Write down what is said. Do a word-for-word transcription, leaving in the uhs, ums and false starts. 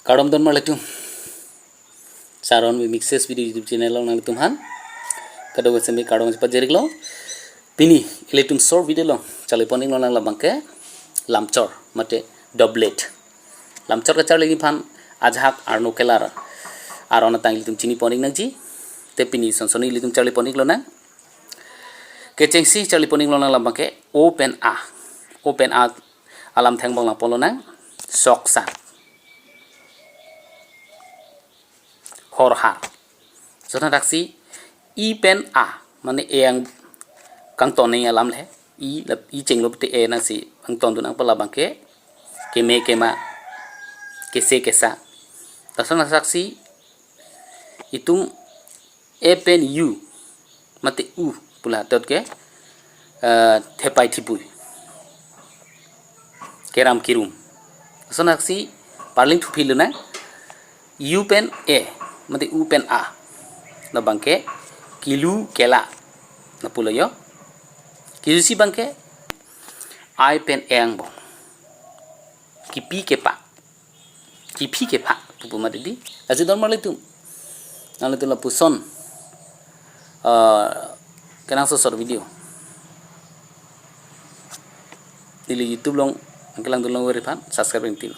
Kardom don marlitum. Saron Mixes Video YouTube channel along nanglitum aphan kadokave semi kardom chepajirlo. Pini ilitum short video along charli pon-iklo nang labangke lamchor mate doublet. Lamchor kacharli aphan ajahak arno kelar aron atang ilitum chini pon-ik nangji. Te pini sonsoni ilitum charli pon-iklo nang. Kechengsi charli pon-iklo nang labangke O pen A. O pen A alam theng bang lang pon-iklo nang. Soksa. Horhar. Lason thaksi E pen A, mane e ang kangton nangji alam le. E lap E chenglo pute e nangsi kangton dun nang pu labangke keme kema, kese kesa. Lason thaksi itum E pen U mate U pu la tot ke, eh, thepai thipui, keram kerum. Lason thaksi parling thuphi lo nang. U pen E mate U pen A labangke kilu kela lapu lo jo. Kijusi abangke I pen E angbong, kipi kepa, kiphi kepha pupu mati di. Lasi don marlitum, nanglitum lapuson, eh, kenangsot short video neli YouTube along nangkelang dun long veri aphan subscribe ring tin.